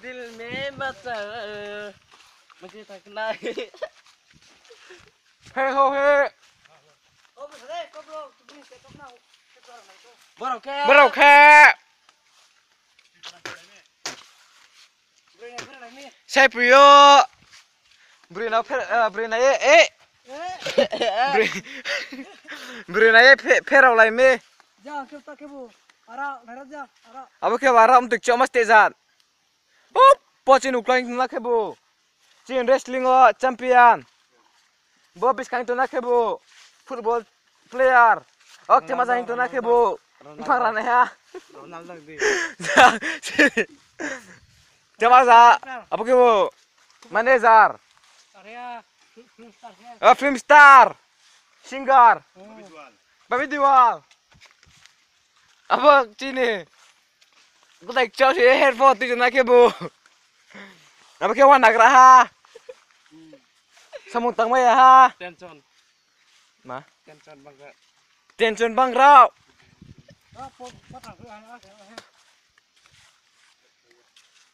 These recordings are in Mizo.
Dil me matar mujhe thakna hai. Heng ho hi Bro khe Sai puyo Brina Brina e e Brina e pherau lai me Abo khe bara um tik chomas te zat Up pochin uklain na khe bu Chin wrestling o champion Bo biskang to na khe bu football player Ok chema zahin to na khe bu Phang ra ha Chema za abo khe bu manager film star singer Babi Diwal Abo chini Ko tak chao si headphone ti na khe bu Abo khe wan nagra ha Samung tang mai ha Tension. Ma Tension bangga. Tension bang rau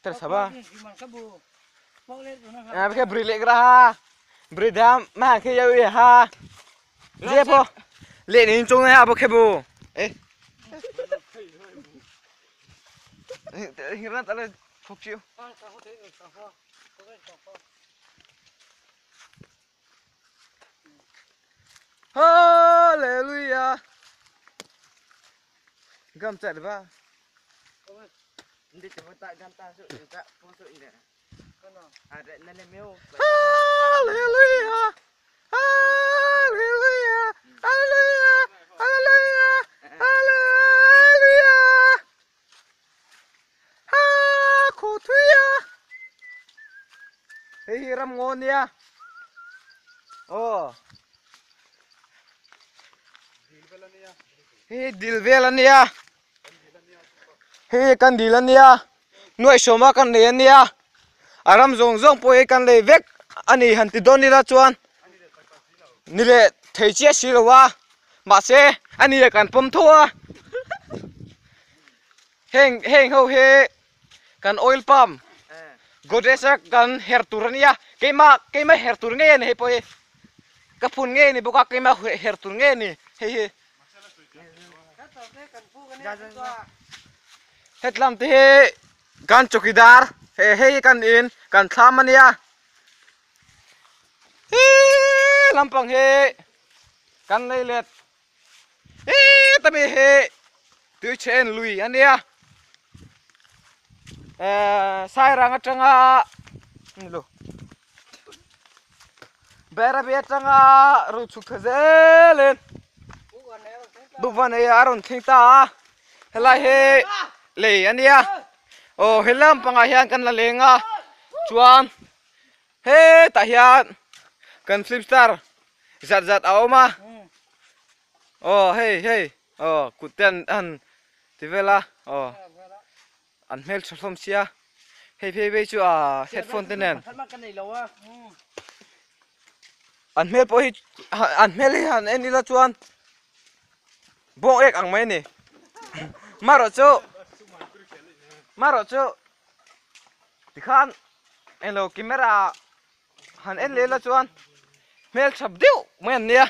Terus apa? Abo khe bri le gra ha Bri dam ma khe yaw ha Je po Le ni chung ha abo khe bu Eh Hiran tala phok chiu Hallelujah Gam chat ba Hindi coba tak ganta su tak posok ini. Ada nene meu. Hallelujah Hallelujah Hallelujah Hallelujah Hallelujah Ha khu thuya Hei hi ram ngon nia Oh Hei dil vel ania Hei kan dil ania nuai sawma kan nei ania a ram zawng zawng pawh hi kan lei vek ani han ti dawn ila chuan ni leh thei chiah si lo a mahse ani ah kan pawm tho a heng heng ho hi kan oil pump godrej a kan her tur ania keimah keimah her tur ngei ani hei pawh hi ka phun ngei ani bawk a keimah her tur ngei ani hei hi. Hetlam te hi kan chawkidar he hei kan in kan thlam ania hee lampang hi kan lei let hee tami hi tui chhe lui ania eh sairang atanga nilo Bairabi atanga ru chhuk tha zelin Bukvanei a rawn thleng ta a helai hi lei a nia aw he lam pangah hian kan la leng a chuan hetah hian kan film star zat zat a awm a aw hei hei aw kut te an han ti vel a aw. An hmeltha hlawm sia hei phei phei chu aa headphone te nen an hmel pawh hi an hmel hi han en ila chuan bawng ek ang mai a ni marawh chu marawh chu tikhan englo camera han en leh ila chuan hmeltha deuh mai an nia.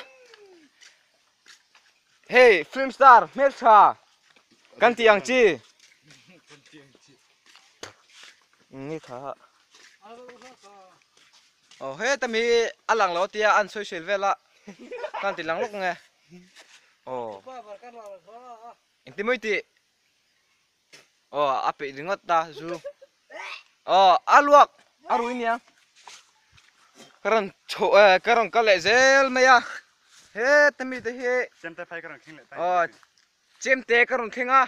Hei film star hmeltha kan tih ang chi ni kha aw heta mi a lang lo tia an sawi sawi vel a kan ti lang lawk nge aw engtin mawi tih aw a peih ringawt ta zu aw a luak a rui nia ka rawn chhoh eh ka rawn kal leh zel mai a heta mi te hi Chemte phai ka rawn thleng leh ta aw chemte ka rawn thleng a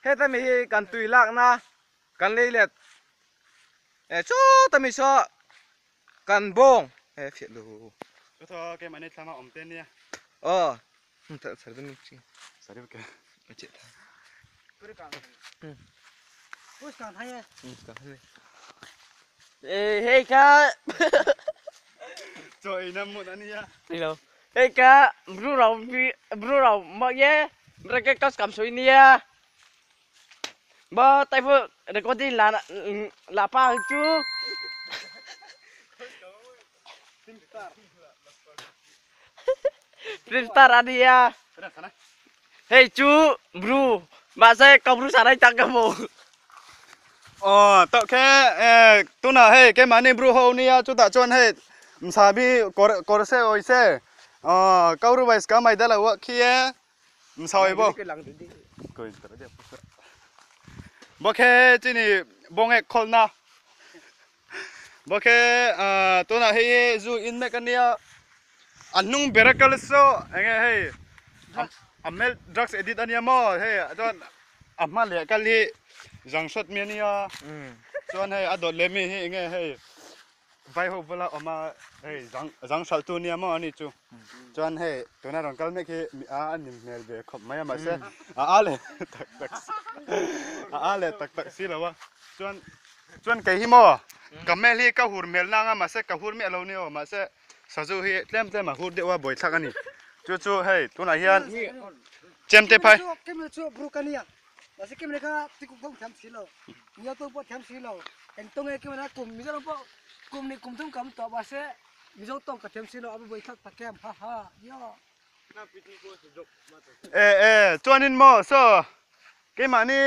heta mi hi kan tui lakna kan lei let eh chawta mi saw kan bawng eh fiah lo Chu thaw keimahni thlama awm te nia aw Hei kha Chaw ei na hmun a nia. Hei kha bru rau bru rau mak ye mereka kau skam sui nia. Ba tai pawh recording la la pa chu. Film star ania. Hei chu bru mahse ka bru sarai tak ka hmu. Aw tawh khe tunah hei keimahni bru ho nia chutah chuan hei msabi kawr kawr se awi se aw kauru wise ka mai dala uah khi e msawi bo bawk he chini bawngek khawlna bawk he tunah hei zu in mek ania A hnung ber a kal saw enge hei a hmel drugs addict ania maw hei chuan a hma leh kal hi zang hrawt mi ania chuan hei a dawt leh mi hi enge hei vai ho bula awm a hei zang zang hralh tu ania maw ani chu chuan hei tuna rawn kal mek hi mi a a nim hmel ve khawp mai a mahse a a leh tak tak a a leh tak tak si lo a chuan chuan kei hi maw ka hmel hi ka hur hmel nang a mahse ka hur miah lo nia aw mahse Sazu hi tlem tlem a hur deuh a buaithlak a ni. Chu chu hei tunah hian chemte phai. Kemle chu bruk a nia. Mahse kemle kha tikuk deuh thiam si lo. Mizo tawng pawh thiam si lo. Eng tawng nge kemle kum Mizoram pawh kum ni kum thum kam tawh mahse Mizo tawng ka thiam si lo a buaithlak tak em ha ha yo. E e chuanin maw saw keimahni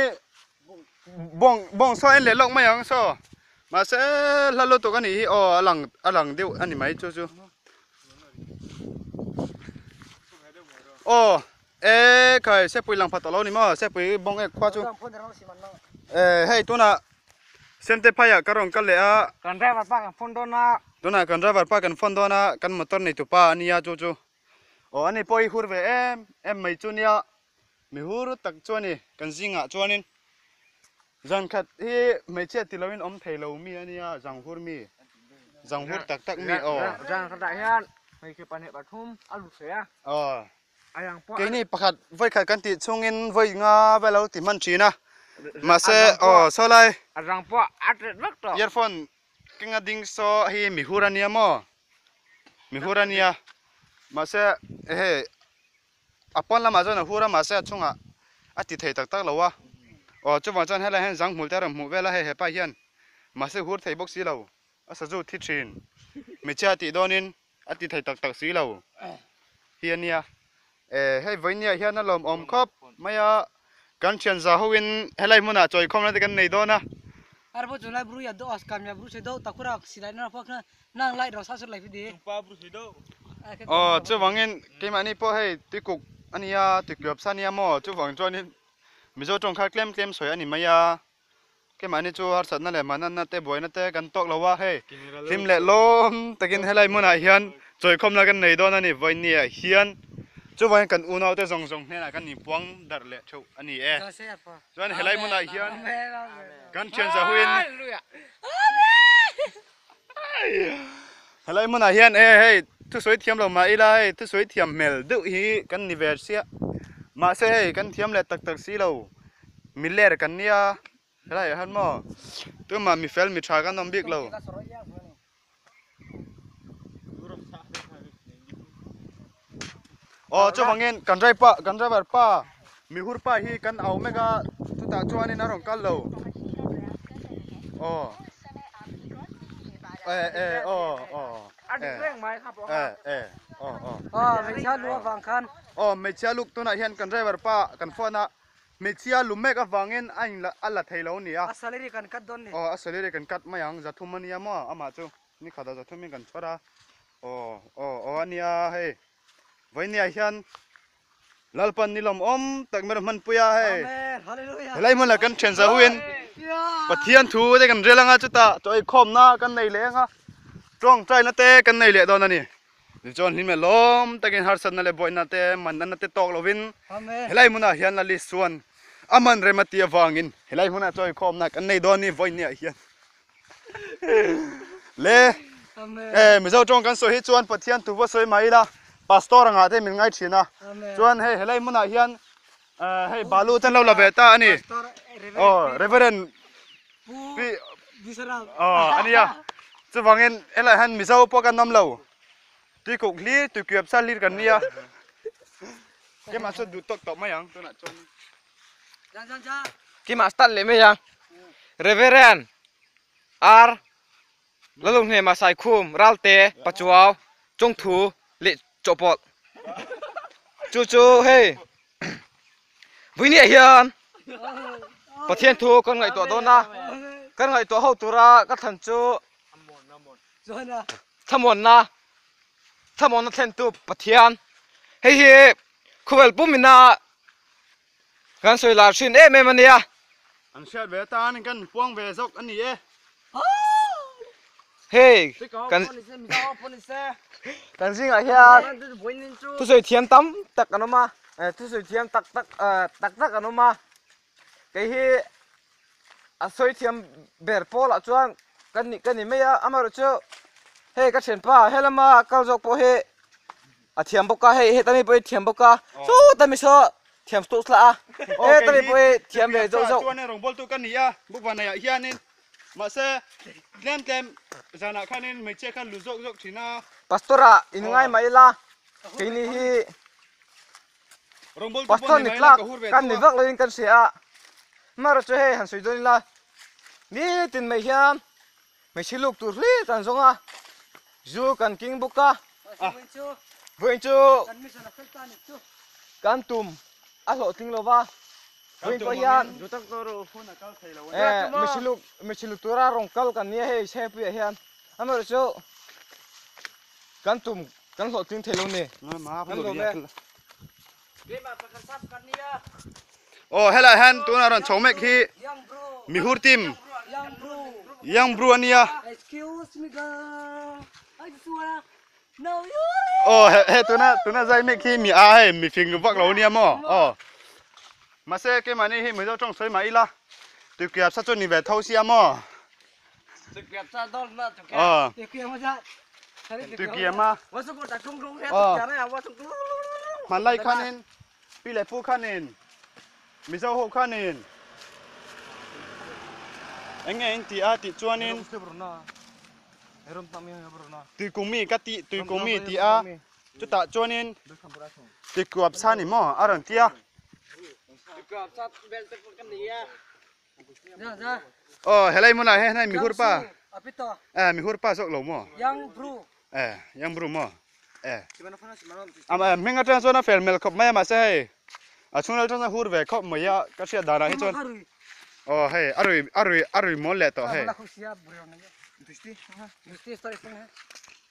bawng bawng saw en leh lawk mai ang saw mahse hla lutuk a nih hi aw a lang a lang deuh a ni mai chu chu aw e khai sepui lang pha tawh lo a ni maw sepui bawng ek khua chu e hei tunah sente phaiah ka rawn kal leh a kan driver pa kan phone dawn a tunah kan driver pa kan phone dawn a kan motor nei tupa a nia chu chu aw ani pawh hi hur ve em em mai chu nia. Mi hur tak chu a ni, kan zingah chuanin zan khat hi hmeichhia ti loin awm thei lo mi a nia, zang hur mi, zang hur tak tak mi aw. Zan khatah hian hmeichhe pahnih pathum a lut thei a, aw. A yang pawh Keini pakhat vawi khat kan tih chhungin vawi nga vel a lo ti hman thin a, mahse aw saw lai. A zang pawh a tet vek tawh. Earphone kenga ding saw hi mi hur a nia maw, mi hur a nia, mahse ehe. A pawn lamah chuan a hur a mahse a chungah a ti thei tak tak lo a aw chuvang chuan helai hian zanghmul te a rawn hmuh vel a hei hepa hian mahse hur thei bawk si lo a sazu thi thin hmeichhia tih dawnin a ti thei tak tak si lo hi a nia eh hei vawinia hian a lawmawm khawp mai a kan thian za hoin helai hmunah chawikhawmna te kan nei dawn a. Arbo chulai bru ya do as kamya bru se do takura silai na phak na nang lai ro sa sur lai di. Aw chuvangin keimahni pawh hei tuikuk a nia tuikuap sa ania maw chuvang chuanin Mizo tawng kha tlem tlem sawi a ni mai a keimahni chu harsatna leh mananna te buaina te kan tawk lo a hei hlim leh lawm takin helai hmunah hian chawikhawmna kan nei dawn a ni vawinia hian chuvangin kan unau te zawng zawng hnenah kan inpuang darh leh theuh a ni e chuan helai hmunah hian kan thian zahuin Helai hmunah hian e hei thusawi thiam lo mah ila hei thusawi thiam hmel deuh hi kan ni ve sia mahse hei kan thiam leh tak tak si lo miler kan nia helai ah hian maw tumah mi fel mi tha kan awm bik lo. Aw chuvangin kan driver pa kan driver pa mihur pa hi kan au mek a chutah chuanin a rawn kal lo aw eh eh aw aw eh eh eh aw aw Aw hmeichhia lu avang khan aw hmeichhia luk tunah hian kan driver pa kan phone a hmeichhia lu mek avangin a in a la thei lo a ni a a salary kan cut dawn ni aw a salary kan cut mai ang zathum ania maw amah chu. Ni khatah za thumin kan chhawr a, aw aw aw a nia hei vawinia hian Lalpan ni lawmawm tak mai hmanpui a hei helai hmunah kan thian zahuin Pathian thu te kan rel anga chutah chaw eikhawmna kan nei leh anga tawngtaina te kan nei leh dawn a ni tichuan hlim leh lawm takin harsatna leh buaina te manna te tawk lovin helai hmunah hian Lali suan a man rem a tih avangin helai hmunah chaw eikhawmna kan nei dawn a ni vawinia hian. Le eh Mizo tawng kan sawi hi chuan Pathian tu va sawi mai ila pastor angah te min ngai thin a chuan hei helai hmunah hian eh hei balu te an lo la ve ta a ni aw Reverend pi aw a nia chuvangin helaiah hian Mizo pawh kan awm lo tuikuk hlir tuikuap sa hlir kan nia keimah chuan duh tawk tawh mai ang tunah chuan. Keimah start leh mai ang. Reverend R Lalunghnema Saikhum Ralte Pachuau Chawngthu leh Chawhpawlh. Chu chu hei Vuinia hian Pathian thu kan ngaihtuah dawn a, kan ngaihtuah ho tura ka thlan chu thlamuanna thlamuanna thlentu Pathian hei hi khawvel pumina Kan sawi lar thin em em a nia. An hriat ve atan kan puang ve zawk a ni e. Hei kan kan zingah hian thusawi thiam tam tak an awm a, thusawi thiam tak tak tak tak an awm a. Kei hi a sawi thiam ber pawlah chuan ka ni ka ni mai a, amaherawhchu hei ka thianpa helama kal zawk pawh hi A thiam bawk a, hei heta mi pawh hi thiam bawk a, chuta mi saw thiam stuh thla a, heta mi pawh hi thiam ve zauh zauh. Chuan rawngbawl tu ka ni a, bukva nei ah hianin mahse tlem tlem zanah khanin hmeichhia khan lu zawk zawk thin a. Pastor ah in ngai mah ila keini hi pastor ni tlak kan ni vak loin kan hria a, amaherawhchu hei han sawi dawn ila nitin mai hian Hmeichhe luk tur hlir kan zawng a, zu kan king bawk a, vawiin chu kan tum a hlawhtling lo va, vawiin pawh hian hmeichhe luk hmeichhe luk tura rawn kal kan nia hei chhengpuiah hian amaherawhchu kan tum kan hlawhtling thei lo ni kan lawm e. Aw helai hian tunah rawn chho mek hi mihur team young bru ania aw he he tuna tuna zai mek hi mi a hei mi fing vak lo ania maw aw mahse keimahni hi mizo tawng sawi mah ila tuikiap sa chu ni ve tho sia maw aw tuikiam a aw hmanlai khanin Pi leh Pu khanin, Mizo ho khanin eng nge in ti a tih chuanin Tuikung mi ka tih Tuikung mi ti a chutah chuanin Tuikuap sa ni maw a rawn ti a. Aw helai hmunah hian hei mihur pa eh mihur pa zawk lo maw eh young bru maw eh a hming atang chuan a fel hmel khawp mai a mahse hei a chhung atang chuan a hur ve khawp mai a ka hriat danah hi chuan aw hei a rui a rui a rui mawl leh tawh hei.